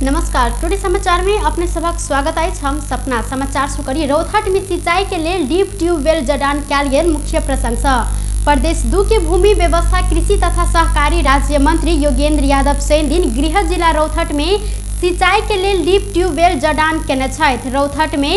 नमस्कार, टुडे समाचार में अपने सबक स्वागत अछि। हम सपना समाचार शुरू करी। रौतहट में सिंचाई के लेल डीप ट्यूबवेल जडान कयल गेल। मुख्य प्रसंग सँ प्रदेश 2 के भूमि व्यवस्था कृषि तथा सहकारी राज्य मंत्री योगेंद्र यादव शनि दिन गृह जिला रौतहट में सिंचाई के लेल डीप ट्यूबवेल जडान केने छथि। रौतहट में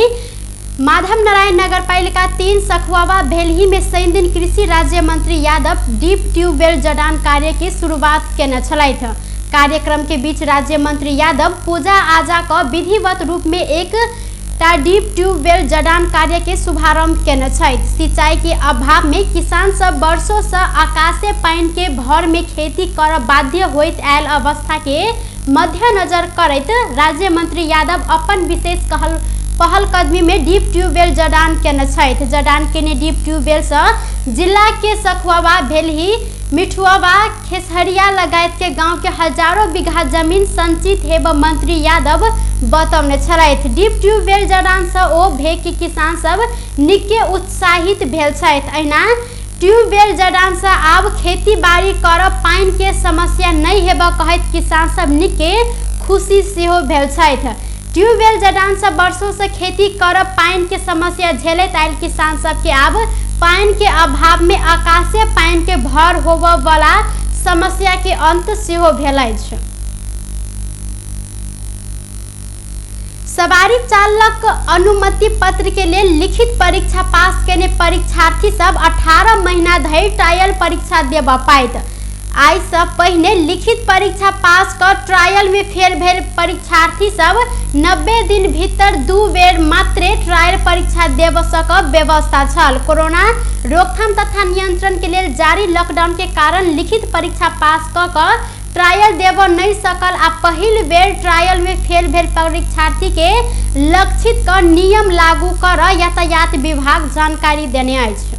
माधव नारायण नगरपालिका 3 सखुआवा भेलही में शनि दिन कृषि राज्य मंत्री यादव डीप ट्यूबवेल जडान कार्य के शुरुआत केने छलथि। कार्यक्रम के बीच राज्य मंत्री यादव पूजा आजा क विधिवत रूप में एक टा डीप ट्यूबवेल जडान कार्य के शुभारंभ केने छथि। सिंचाई के अभाव में किसान सब वर्षों से आकाशीय पानि के भर में खेती कर बाध्य होइत आयल अवस्था के मध्यनजर करैत राज्य मंत्री यादव अपन विशेष पहलकदमी में डीप ट्यूबवेल जडान केने छथि। जडान केने डीप ट्यूबवेल से जिला के सखुआवा, भेलही, मिठुआवा, खेसहरिया लगायत के गांव के हजारों बीघा जमीन संचित हेब मंत्री यादव बतौने छलथि। डीप ट्यूबवेल जडान से ओ भेग के किसान सब निके उत्साहित भेल छथि। अहिना ट्यूबवेल जडान से आब खेती बाड़ी करब पानि के समस्या नहीं हेब कहैत किसान सब निके खुशी सेहो भेल छथि। ट्यूबवेल जडान से वर्षों से खेती करब पानि के समस्या झेलैत आयल किसान सब के आब पानि के अभाव में आकाशीय पानि के भर होबय वाला समस्या के अंत सेहो भेल अछि। सवारी चालक अनुमति पत्र के लेल लिखित परीक्षा पास केने परीक्षार्थी सब 18 महीना धरि ट्रायल परीक्षा देबय पाएत। आइ से पहिने लिखित परीक्षा पास कर ट्रायल में फेल भेल परीक्षार्थी सब 90 दिन भीतर 2 बेर मात्रे ट्रायल परीक्षा देब सकब व्यवस्था छल। कोरोना रोकथाम तथा नियंत्रण के लेल जारी लॉकडाउन के कारण लिखित परीक्षा पास क ट्रायल देब नहीं सकल आ पहिल बेर ट्रायल में फेल भेल परीक्षार्थी के लक्षित क नियम लागू कर यातायात विभाग जानकारी देने अछि।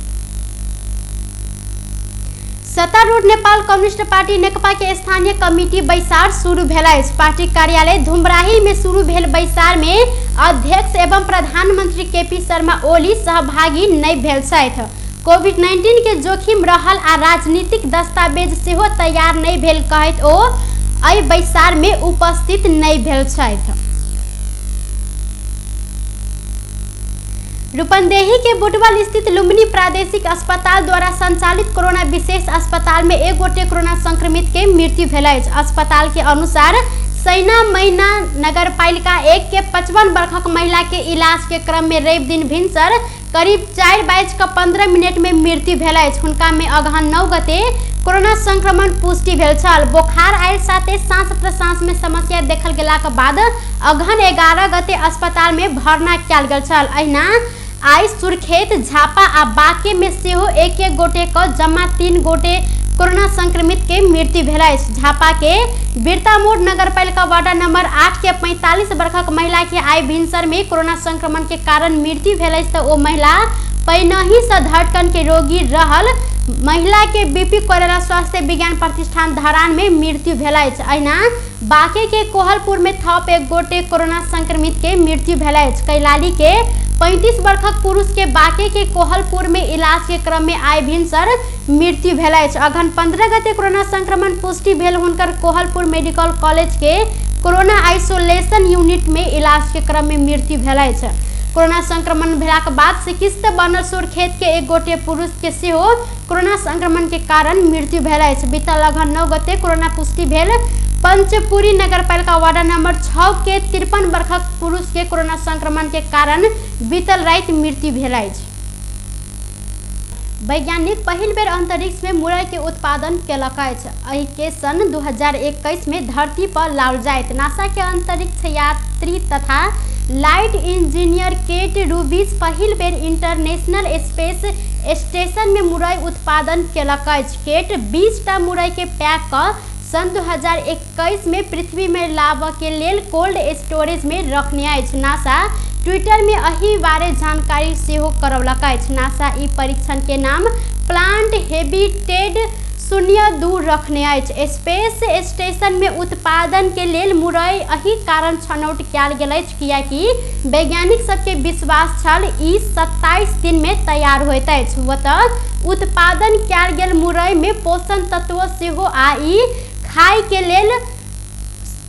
सत्तारूढ़ नेपाल कम्युनिस्ट पार्टी नेकपा के स्थानीय कमिटी बैसार शुरू भेल अछि। पार्टी कार्यालय धुमराही में शुरू भेल बैसार में अध्यक्ष एवं प्रधानमंत्री केपी शर्मा ओली सहभागी नहीं भेल छथि। कोविड-19 के जोखिम रहल आ राजनीतिक दस्तावेज सेहो तैयार नहीं भेल कहैत ओ एहि बैसार में उपस्थित नहीं भेल छथि। रूपन्देही के बुटवल स्थित लुम्बिनी प्रादेशिक अस्पताल द्वारा संचालित कोरोना विशेष अस्पताल में एक गोटे कोरोना संक्रमित के मृत्यु भेल अछि। अस्पताल के अनुसार सैना मैना नगरपालिका 1 के 55 वर्षक महिला के इलाज के क्रम में रवि दिन भिनसर करीब 4:15 में मृत्यु भेल अछि। हुनका में अगहन 9 गते कोरोना संक्रमण पुष्टि भेल छल। बोखार आयल साथे सांस प्रश्वास में समस्या देखल गेलाक बाद अगहन 11 गते अस्पताल में भर्ना कयल गेल छल। अहिना आइ सुर्खेत, झापा आ बांके में सेहो एक एक गोटे क जमा 3 गोटे कोरोना संक्रमित के मृत्यु भेल अछि। झापा के बिरतामोड़ नगरपालिका वार्ड नंबर 8 के 45 वर्षक महिला के आइ भिनसर में कोरोना संक्रमण के कारण मृत्यु भेल अछि त ओ महिला पहिनहि से धड़कन के रोगी रहल महिला के बीपी कोइराला स्वास्थ्य विज्ञान प्रतिष्ठान धरान में मृत्यु भेल अछि। अहिना बांके के कोहलपुर में थप एक गोटे कोरोना संक्रमित के मृत्यु भेल अछि। कैलाली के 35 वर्षक पुरुष के बांके के कोहलपुर में इलाज के क्रम में आइ भिनसर मृत्यु भेल अछि। अगहन 15 गते कोरोना संक्रमण पुष्टि भेल हुनकर कोहलपुर मेडिकल कॉलेज के कोरोना आइसोलेशन यूनिट में इलाज के क्रम में मृत्यु भेल अछि। कोरोना संक्रमण भेलाक बाद चिकित्सा बनल सुर्खेत के एक गोटे पुरुष के सेहो कोरोना संक्रमण के कारण मृत्यु भेल अछि। बीतल अगहन 9 गते कोरोना पुष्टि भेल पंचपुरी नगरपालिका वार्ड नंबर 6 के 53 वर्षक पुरुष के कोरोना संक्रमण के कारण बीतल राति मृत्यु भेल अछि। वैज्ञानिक पहिल बेर अंतरिक्ष में मुरई के उत्पादन केलक अछि। एहि के सन 2021 में धरती पर लाओल जायत। नासा के अंतरिक्ष यात्री तथा लाइट इंजीनियर केट रूबिस पहिल बेर इंटरनेशनल स्पेस स्टेशन में मुरई उत्पादन केलक अछि। केट 20 टा मुरई के पैक क सन 2021 में पृथ्वी में लाबऽ के लेल कोल्ड स्टोरेज में रखने अछि। नासा ट्विटर में एहि बारे जानकारी सेहो करौलक अछि। नासा ई परीक्षण के नाम प्लांट हेबिटेट 02 रखने अछि। स्पेस स्टेशन में उत्पादन के लेल मुरई एहि कारण छनौट कयल गेल अछि कियाकि वैज्ञानिक सबके विश्वास छल ई 27 दिन में तैयार होइत अछि। ओतऽ उत्पादन कयल गेल मुरई में पोषण तत्व सेहो आ ई खाय के लेल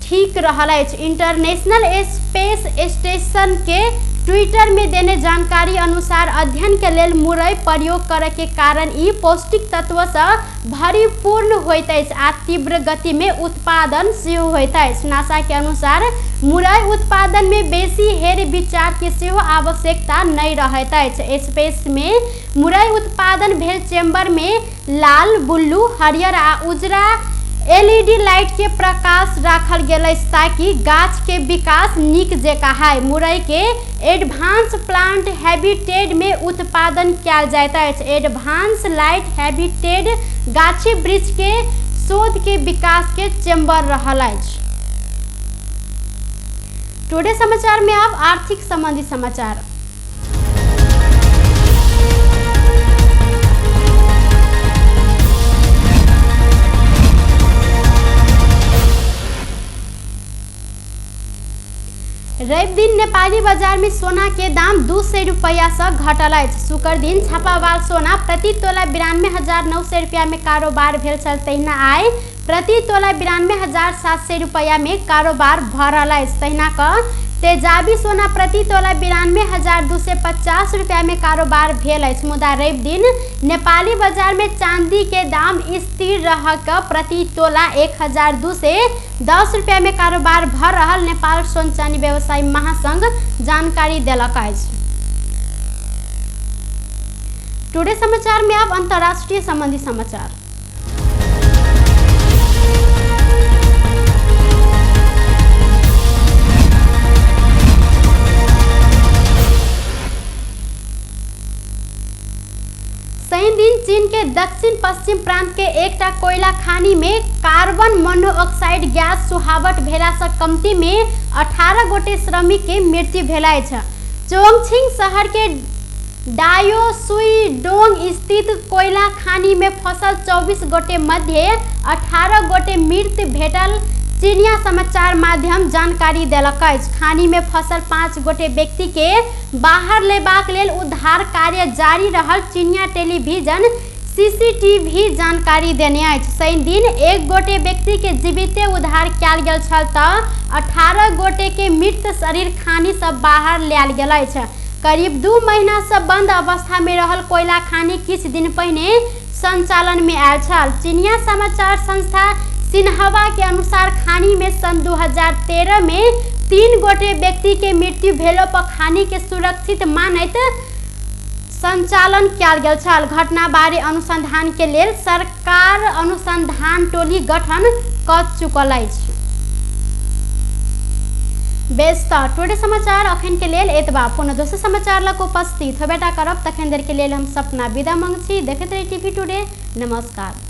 ठीक रहल अछि। इंटरनेशनल स्पेस स्टेशन के ट्विटर में देने जानकारी अनुसार अध्ययन के लेल मुरई प्रयोग करे के कारण ई पौष्टिक तत्व से भरिपूर्ण होइत अछि आ तीव्र गति में उत्पादन सेहो होइत अछि। नासा के अनुसार मुरई उत्पादन में बेसी हेर विचार के सेहो आवश्यकता नहीं रहैत अछि। स्पेस में मुरई उत्पादन भेल चैम्बर में लाल, ब्लू, हरियर आ उजरा एलईडी लाइट के प्रकाश राखल गेल अछि ताकि गाछ के विकास नीक जकाँ होय। मुरई के एडवांस प्लांट हैबिटेट में उत्पादन कयल जाइत अछि। एडवांस लाइट हैबिटेट गाछी वृक्ष के शोध के विकास के चैम्बर रहल अछि। टुडे समाचार में अब आर्थिक संबंधी समाचार। रवि दिन नेपाली बाजार में सोना के दाम 200 रुपया से घटल अछि। शुक्र दिन छापावाल सोना प्रति तोला 92,900 रुपया में कारोबार भेल छल, तहिना आइ प्रति तोला 92,700 रुपया में कारोबार भ रहल अछि। तहिना क तेजाबी सोना प्रति तोला 92,250 रुपया में कारोबार भेल अछि। मुदा रवि दिन नेपाली बाजार में चांदी के दाम स्थिर रह क प्रति तोला 1,210 रुपया में कारोबार भ रहल नेपाल सोन चानी व्यवसायी महासंघ जानकारी देलक अछि। टुडे समाचार में अब अंतर्राष्ट्रीय संबंधी समाचार। शनि दिन चीन के दक्षिण पश्चिम प्रांत के एकटा कोयला खानी में कार्बन मोनोऑक्साइड गैस सुहावट भेला से कमती में 18 गोटे श्रमिक के मृत्यु भेल अछि। चोंगछिंग शहर के डायोसुईडोंग स्थित कोयला खानी में फसल 24 गोटे मध्य 18 गोटे मृत भेटल चीनिया समाचार माध्यम जानकारी देलक अछि। खानी में फसल 5 गोटे व्यक्ति के बाहर लेबाक लेल उद्धार कार्य जारी रहल चीनिया टेलीविजन सीसीटीवी जानकारी देने अछि। शनि दिन 1 गोटे व्यक्ति के जीविते उद्धार कयल गेल छल त 18 गोटे के मृत शरीर खानी से बाहर लायल गेल अछि। करीब 2 महीना से बंद अवस्था में रहल कोयला खानी किछु दिन पहिने संचालन में आयल छल। चीनिया समाचार संस्था सिन्हवा के अनुसार खानी में सन 2013 में 3 गोटे व्यक्ति के मृत्यु भेलो पर खानी के सुरक्षित मानैत संचालन कयल गेल छल। घटना बारे अनुसंधान के लेल सरकार अनुसंधान टोली गठन क चुकल अछि। बेस त टुडे समाचार अखन के लेल एतबा। पुनः दोसर समाचार लग उपस्थित होबेटा करब, तखन देर के लेल हम सपना विदा मांग छी। देखैत रही टीवी टुडे। नमस्कार।